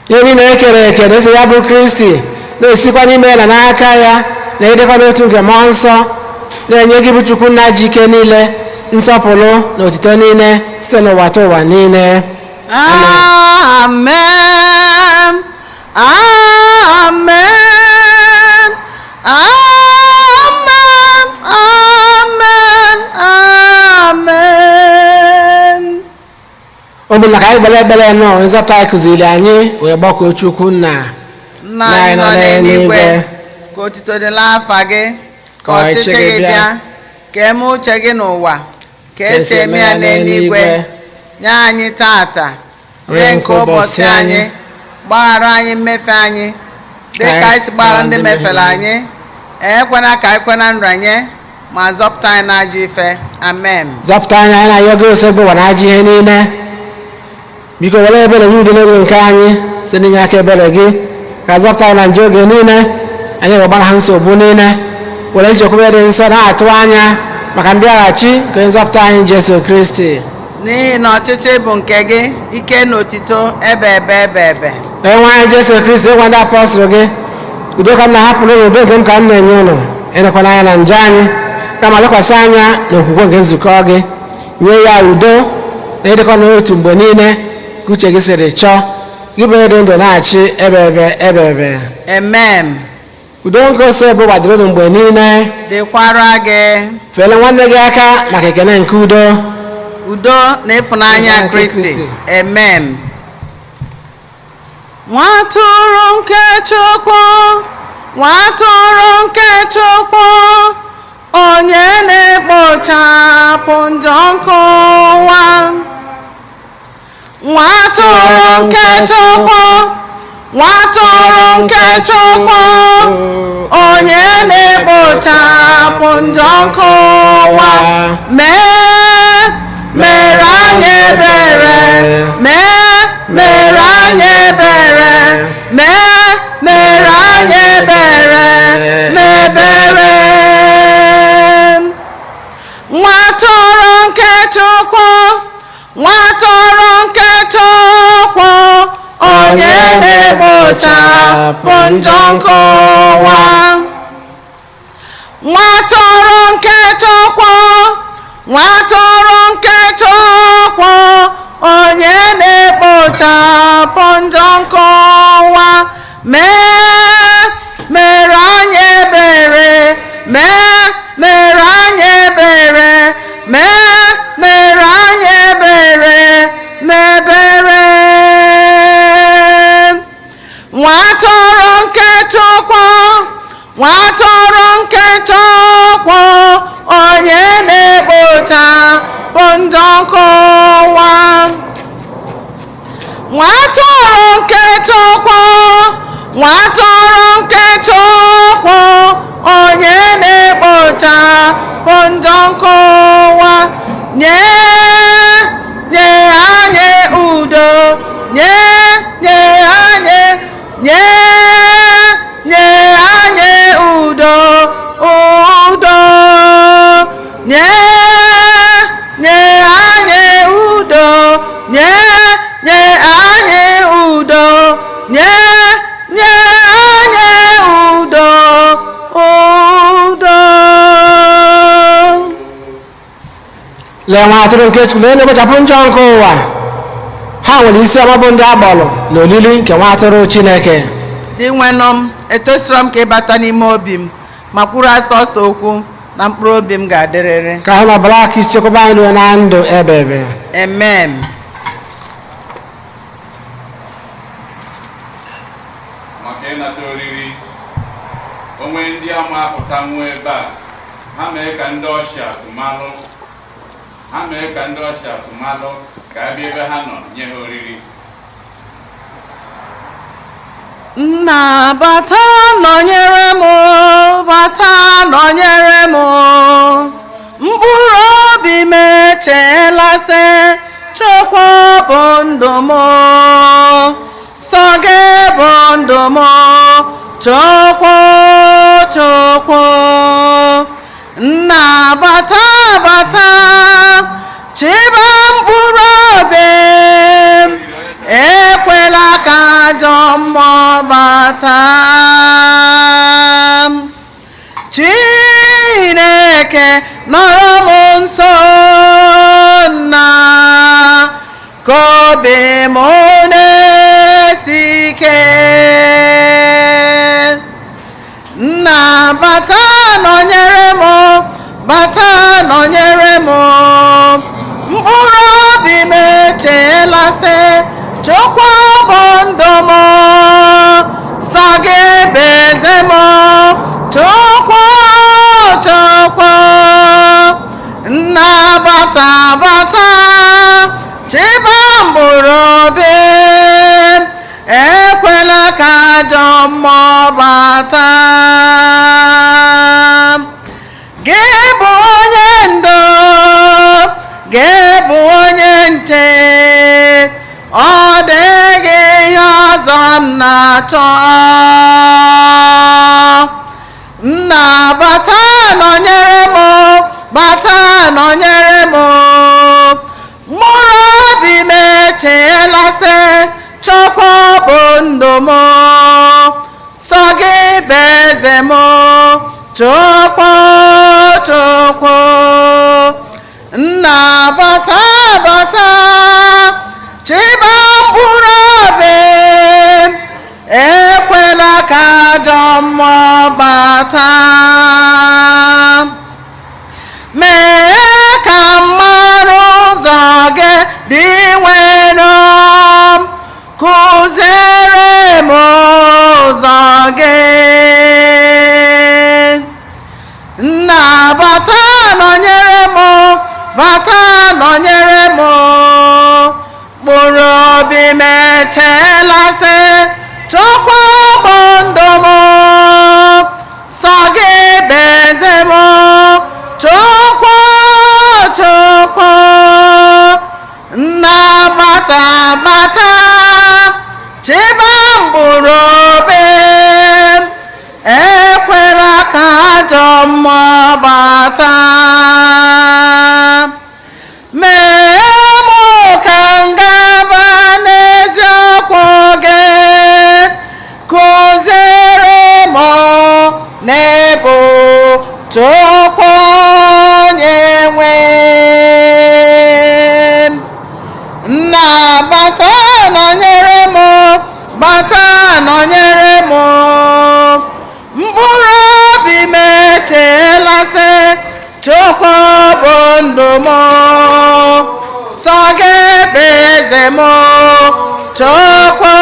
Ihe niile e kere eke na-eso ya bụ Kristi, na-esikwa n'ime ya na n'aka ya na ịdịkwa n'otu nke Mmụọ Nsọ, na-enye gị bụ Chukwu Nna ji ike niile nsọpụrụ na otito niile site n'ụwa ta ụwa niile.
Amen. Amen. Amen. Amen. Amen.
Ụmụnna, ka anyị gbara ekpere nọ nzọpụta anyị kụziri anyị wee gbakọọ Chukwu Nna.
Nna anyị nọ n'eluigwe, ka otito dị n'afa gị, ka ọchịchị gị bịa, ka eme uche gị n'ụwa ka esi eme ya n'eluigwe. Nye anyị tata nri nke ụbọchị anyị. Gbaghara anyị mmefe anyị dị ka anyị si gbaghara ndị mefere anyị. Ekwena ka anyị kwena nranye, ma zọpụta anyị n'ajọ ife. Amen.
Zọpụta anyị, anyị na-ayọ gị, osegbu ụwa na ajọ ihe niile. Biko were ebere gị udo n'oge nke anyị, site n'inye aka ebere gị, ka zọpụta anyị na nje oge niile anyị wee gbara ha nsogbu niile, were nchekwube dị nsọ na-atụ anya maka mbịaghachi nke onye nzọpụta anyị Jesu Kristi.
N'ihi na ọchịchị bụ nke gị, ike na otito ebe ebe ebe ebe.
Onye anyị Jesu Kristi, ịgwa ndị apọstụl gị, "Udo ka m na-ahapụrụ unu, udo nke m ka m na-enye unu. Elekwana anya na njọ anyị, kama lekwasị anya n'okwukwe nke nzukọ gị. Nye ya udo na ịdịkọ n'otu mgbe niile ka uche gị siri chọọ, gị bụ onye dị ndụ na-achị ebe ebe ebe ebe."
Amen.
Udo nke ose bụ gbadoro unu mgbe niile.
Dịkwara gị.
Fele nwanne gị aka maka ekele nke udo.
Udo na ịfụnanya
Udo nke
Kristi.
Kristi.
Amen. Nwatụrụ nke Chukwu, nwatụrụ nke Chukwu, onye na-ekpochapụ njọ nke ụwa. Nwatụrụ nke Chukwu, nwatụrụ nke Chukwu, onye na-ekpochapụ njọ nke ụwa. Mee mere anyị ebere, mee mere anyị ebere, mee mere anyị ebere, mebere. Nwatụrụ nke Chukwu, nwatụrụ nke Chukwu, onye na-ekpochapụ njọ nke ụwa. Nwatụrụ nke Chukwu, nwatụrụ nke
na-ekpochapụ njọ nke ụwa. Mee mere anyị ebere, mee mere anyị ebere, mee mere anyị ebere, mebere. Nwa atụrụ nke Chukwu, nwa atụrụ nke Chukwu, onye na-ekpochapụ njọ nke ụwa. Nwa atụrụ nke Chukwu, nwa atụrụ nke Chukwu, onye na-ekpochapụ njọ nke ụwa. Nye nye anyị udo, nye nye anyị, nye nye anyị udo, udo. Nye nye anyị udo, nye nye anyị udo, nye nye anyị udo, udo.
Lee nwa atụrụ nke Chukwu, lee na-ekpochapụ njọ nke ụwa. Ha nwere isi ọma bụ ndị agbọrọ na olili nke nwa atụrụ Chineke.
Dị nwenụ m, etosiro m ka ịbata n'ime obi m, ma kwuru asọ ọsọ okwu na mkpụrụ obi m ga-adịrịrị.
Ka ahụ na ọbara aka isi chekwaba anyị ruo na ndụ ebe ebe.
Amen.
Maka ịnata oriri onwe ndị ama apụta nwa ebe a, ha mee ka ndị ọshịas malụ, ha mee ka ndị ọshịas malụ ka abịa ebe ha nọ nye ha oriri.
Nna, bata nọnyere m, bata nọnyere m. Mkpụrụ obi m echeela sị, Chukwu bụ ndụ m, sọ gị bụ ndụ m, Chukwu, Chukwu. Nna, bata, bata, chịba mkpụrụ obi m, ekwela ka ajọ mmụọ bata m. Chineke nọrọ m nso nna, ka obi m na-esi ike. Nna, bata nọnyere m, bata nọnyere m. Mkpụrụ obi m echeela sị, Chukwu bụ ndụ m, sọ gị bụ eze m, Chukwu, Chukwu. Nna, bata, bata, chịba mkpụrụ obi m, ekwela ka ajọ mmụọ bata. Gị bụ onye ndu, gị bụ onye nche, ọ dịghị ihe ọzọ m na-achọ. Nna, bata nọnyere m, bata nọnyere m. Mkpụrụ obi m echeela sị, Chukwu bụ ndụ m, sọ gị bụ eze m, Chukwu, Chukwu. Nna, bata, bata, chịba mkpụrụ obi m, ekwela ka ajọ mmụọ bata. Mee ka m mara ụzọ gị dị nwere m, kụziere m ụzọ gị. Nna, bata nọnyere m, bata nọnyere m. Mkpụrụ obi m echeela sị, Chukwu bụ ndụ m, sọ gị bụ eze m, Chukwu, Chukwu. Nna, bata, bata, chịba mkpụrụ obi m, ekwela ka ajọ mmụọ bata. Mee mụ ka m gaba n'eziokwu gị.
Chukwu bụ ndụ m, sọ gị bụ eze m. Chukwu,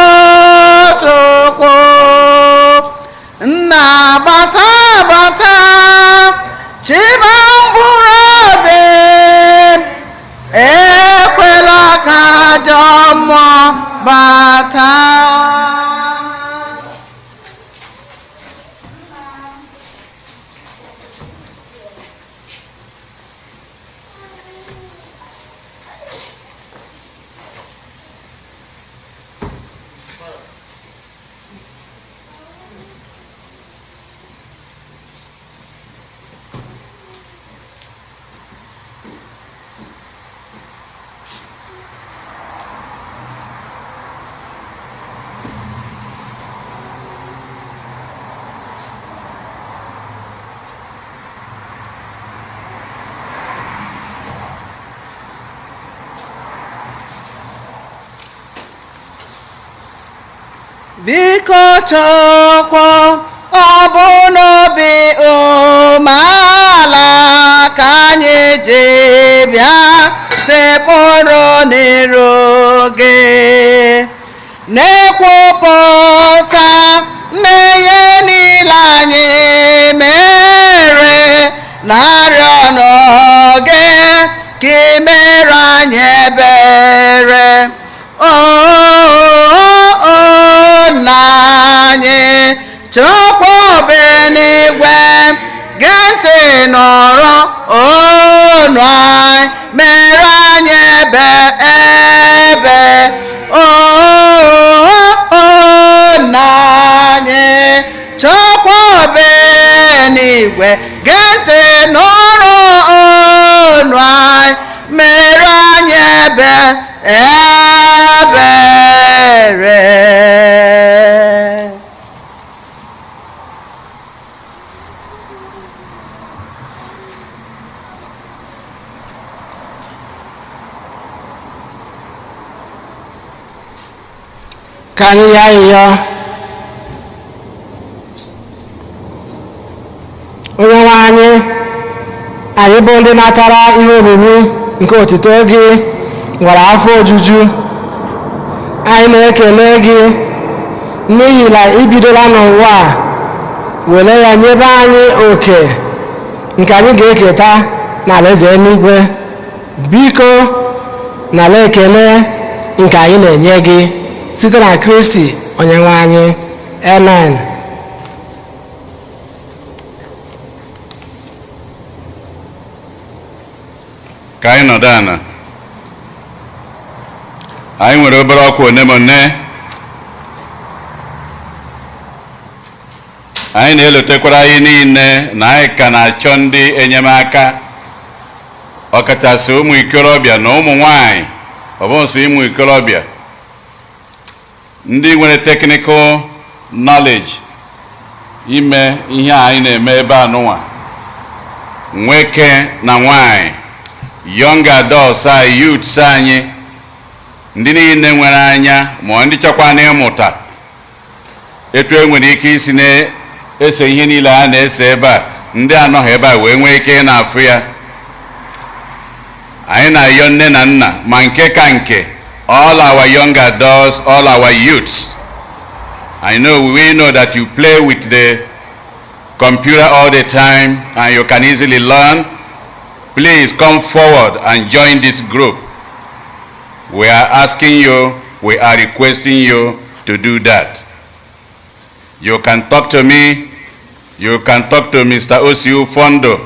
Chukwu, nna bata bata, chiba mkpụrụ obi m, ekwela ka ajọ mmụọ bata. Biko Chukwu, ọ bụ n'obi umeala ka anyị ji bịa sekpụrụ n'iru gị, na-ekwupụta mmehie niile anyị mere, na-arịọ n'oge ka ị mere anyị ebere. O nna anyị, Chukwu bi n'igwe, gee ntị nụrụ onu anyị, mere anyị ebe. O nna anyị, Chukwu bi n'igwe, gee ntị nụrụ onu anyị, mere anyị ebere.
Ka anyị yọọ ayịyọ. Onye nwe anyị, anyị bụ ndị natara ihe omimi nke otuto gị nwere afọ ojuju. Anyị na-ekele gị n'ihi na ibidola n'ụwa a were ya nyebe anyị oke nke anyị ga-eketa n'alaeze eluigwe. Biko nala ekele nke anyị na-enye gị site na Kristi onye nwe anyị. Amen.
Ka anyị nọdụ ala. Anyị nwere obere ọkwa one ma one. Anyị na-elotekwara anyị niile na anyị ka na-achọ ndị enyemaka, ọkachasị ụmụ ikorobịa na ụmụ nwanyị. Ọ bụ nsọ ụmụ ikorobịa ndị nwere technical knowledge ime ihe anyị na-eme ebe a nụnwa, nwoke na nwanyị, young adults anyị, youths anyị, ndị niile nwere anya ma ndị chọkwa na ịmụta etu e nwere ike isi na-ese ihe niile a na-ese ebe a, ndị anọghị ebe a wee nwee ike ị na-afụ ya. Anyị na-ayọ nne na nna, ma nke ka nke all our young adults, all our youths. I know we know that you play with the computer all the time and you can easily learn. Please come forward and join this group. We are asking you, we are requesting you to do that. You can talk to me, you can talk to Mr. Osiu Fondo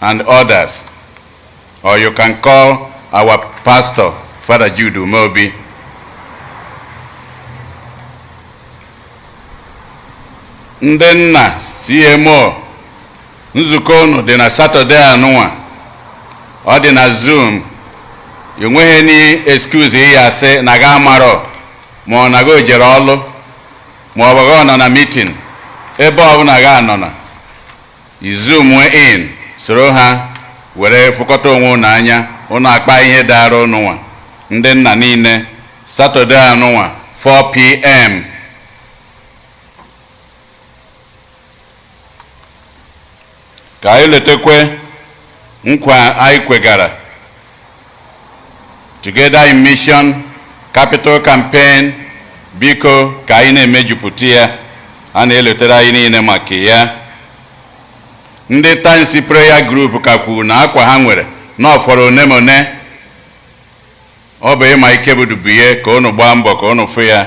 and others, or you can call our pastor, Father Jude Umobi. Ndị nna CMO, nzukọ unu dị na Satọde anụnwa, ọ dị na Zoom. Enweghị any excuse ị ya asị na ga amarọ, ma ọ na ga ojere ọlụ, ma ọ bụ ga ọ nọ na meeting. Ebe ọbụla ga anọ na zoom in, soro ha were fụkọta onwe unu anya, unu akpa ihe dara unu nwa. Ndị nna niile, Satọde anụnwa 4 p.m. Ka anyị letekwe Nkwa anyị kwegara Together in Mission Capital Campaign, biko ka anyị na-emejupụta ya. A na-eletere anyị niile maka ya. Ndị Tansi Prayer Group ka kwuru na akwa ha nwere na ọ fọrọ one ma one. Ọ bụ ịma ike bụ dubuye ka unu gbaa mbọ ka unu fụ ya.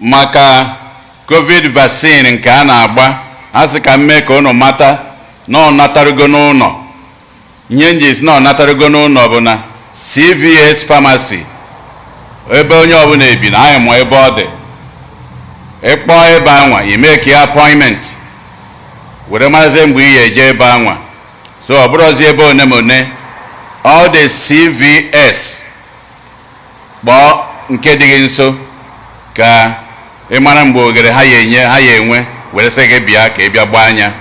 Maka COVID vaccine nke a na-agba, a sị ka m mee ka unu mata na ọ natarugo n'ụlọ. Ihe nji si na ọ natarugo n'ụlọ bụ na CVS Pharmacy, ebe onye ọbụla ebi na anyị mụọ ebe ọ dị. Ịkpọọ ebe anwa, ime ka ya appointment were marazie mgbe ị ga-eje ebe anwa. So ọ bụrụzi ebe one ma one, all the CVS, kpọọ nke dị gị nso ka ị mara mgbe oghere ha ya enye, ha ya enwe were sị gị bịa ka ị bịa gbaa anya.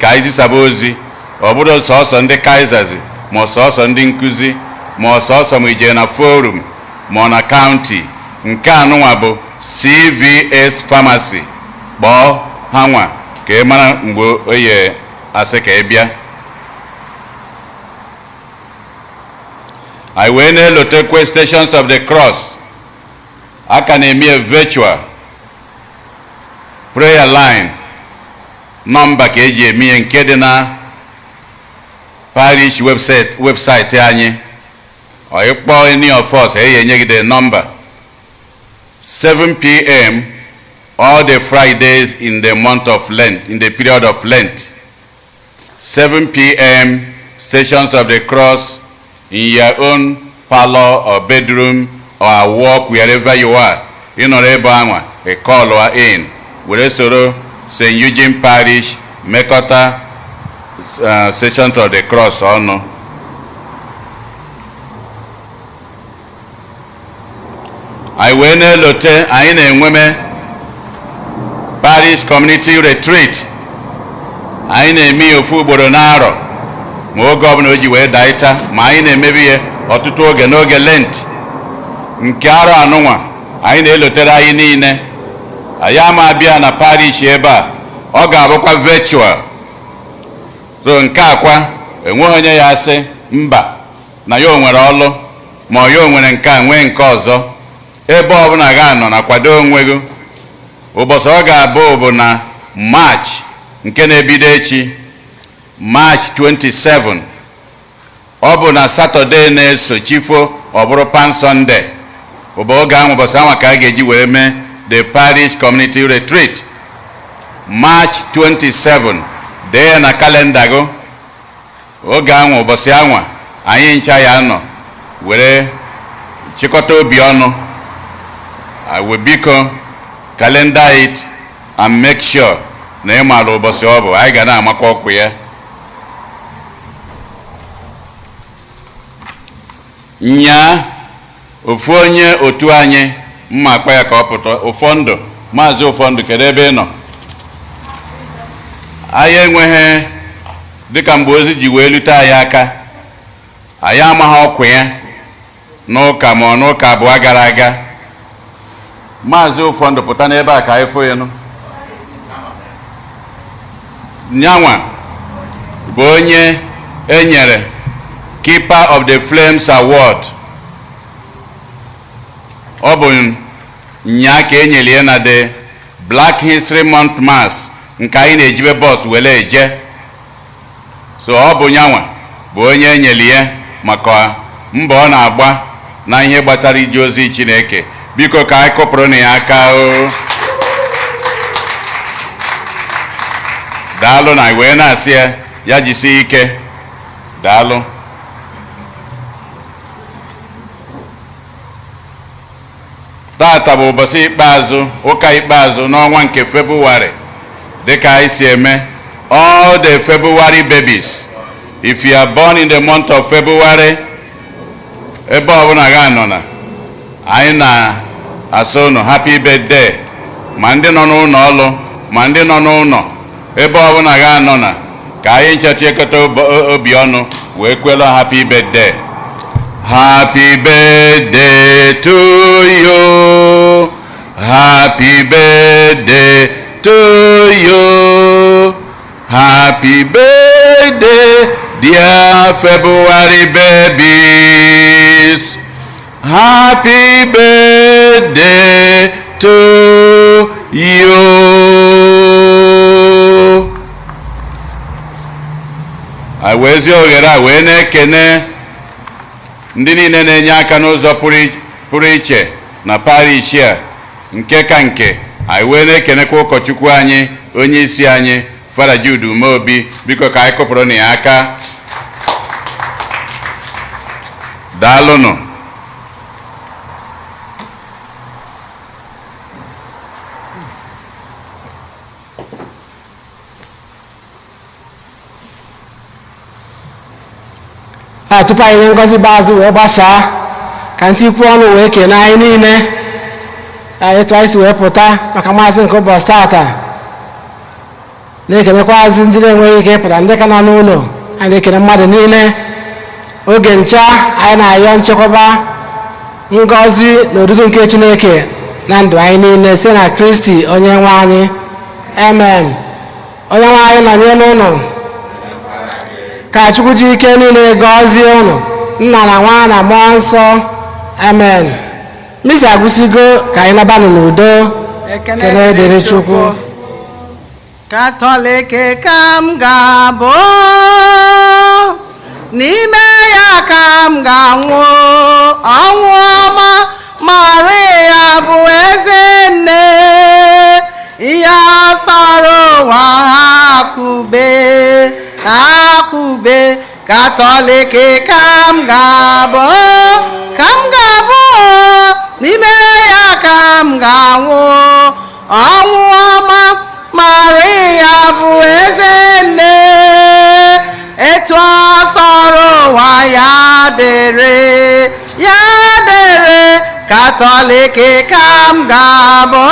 Ka anyị zisaba ozi, ọ bụrụ sọsọ ndị Kaisers, ma ọ sọsọ ndị nkụzi, ma ọ sọsọ ma ijere na forum ma ọ na county. Nke anụnwa bụ CVS Pharmacy. Kpọọ ha nwa ka ị mara mgbe oye asị ka ị bịa. Anyị wee na-elotekwe Stations of the Cross. A ka na-eme virtual prayer line nọmba ka eji eme ihe nke dị na parish website anyị. Ọ ịkpọ any of us, e enye gị the number. 7 p.m. all the Fridays in the month of Lent, in the period of Lent. 7 p.m. Stations of the Cross in your own parlor or bedroom or work, wherever you are. Ị nọrọ ebe anwa, ị call in were soro St. Eugene Parish mekọta Stations of the Cross ọnụ. Anyị wee na-elote anyị na-enweme Parish Community Retreat. Anyị na-eme ya ofu ugboro n'arọ, ma oge ọbụla o ji wee daịta, ma anyị na-emebi ya ọtụtụ oge n'oge Lent. Nke arọ anụnwa anyị na-elotere anyị niile, anyị ama abịa na parish ebe a, ọ ga-abụkwa virtual. So nke akwa enweghị onye ya asị mba na ya o nwere ọlụ, ma ya o nwere nke a nwee nke ọzọ. Ebe ọbụla ga-anọ na kwado onwe gị. Ụbọchị ọ ga-abụ bụ na March nke na-ebido echi, March 27. Ọ bụ na Satọde na-eso chifo, ọ bụrụ Palm Sunday. Ụbọ oge ahụ, ụbọchị ahụ ka a ga-eji wee mee the Parish Community Retreat, March 27. Dee ya na kalenda gị. Oge ahụ, ụbọchị ahụ, anyị ncha ya nọ were chịkọta obi ọnụ. I will biko calendar it and make sure na ị maara ụbọchị ọ bụ. Anyị ga na-amakwa ọkụ ya. Nyaa ofu onye otu anyị mma akpa ya ka ọ pụta. Ụfọndụ, Maazị Ụfọndụ, kedu ebe ị nọ? Anyị enweghị dịka mgbe ozi ji wee lute anyị aka, anyị amaghị ọkụ ya n'ụka ma ọ n'ụka abụọ gara aga. Maazị Ụfọndụ, pụta n'ebe a ka anyị fụ ya nụ. Nyanwa bụ onye e nyere Keeper of the Flames Award. Ọ bụ nya ka e nyere ya na the Black History Month Mass nke anyị na-ejibe bọs were eje. So ọ bụ nyanwa bụ onye e nyere ya maka mbọ ọ na-agba na ihe gbasara ije ozi Chineke. Biko ka anyị kụpụrụ na ya aka o. Daalụ na wee na-asị ya ya jisie ike. Daalụ. Tata bụ ụbọchị ikpeazụ, ụka ikpeazụ n'ọnwa nke Febụwarị. Dịka anyị si eme, all the February babies, if you are born in the month of February, ebe ọbụla ga nọ na anyị na-asị unu happy birthday. Ma ndị nọ n'ụlọ ọlụ, ma ndị nọ n'ụlọ, ebe ọbụla ga nọ na ka anyị ncheta obi ọnụ wee kwela happy birthday. Happy birthday to you. Happy birthday to you. February babies. Happy birthday to you. Anyị wee zie oghere a wee na-ekene ndị niile na-enye aka n'ụzọ pụrụ iche na parish a. Nke ka nke, anyị wee na-ekenekwa ụkọchukwu anyị, onye isi anyị, Fada Jude Umeobi. Biko ka anyị kụpụrụ na ya aka. Daalụnụ.
A tupu anyị nye ngọzi ikpeazụ wee gbasaa, ka ntị ikwu ọnụ wee kene anyị niile etu anyị si wee pụta maka maasị nke ụbọchị tata, na-ekenekwaazị ndị na-enweghị ike ịpụta, ndị ka nọ n'ụlọ. Anyị na-ekene mmadụ niile. Oge ncha anyị na-ayọ nchekwaba, ngọzi na odudu nke Chineke na ndụ anyị niile site na Kristi onye nwe anyị. Amen. Onye nwe anyị nọnyere n'ụlọ. Ka Chukwu ji ike niile gọzie ụnụ, Nna na Nwa na Mmụọ Nsọ. Amen. Misa agwụsịgo, ka anyị nabanụ n'udo.
Ekene
Ekele dịrị Chukwu.
Katọlik ka m ga-abụ, n'ime ya ka m ga-anwụ ọnwụ ọma. Maria bụ eze nne, ihe sọrọ ụwa ha kwube ha kwube. Katọlik ka m ga-abụ, ka m ga-abụ, n'ime ya ka m ga-anwụ ọnwụ ọma. Maria bụ eze nne, etu ọ sọrọ ụwa ya dịrị, ya dịrị. Katọlik ka m ga-abụ.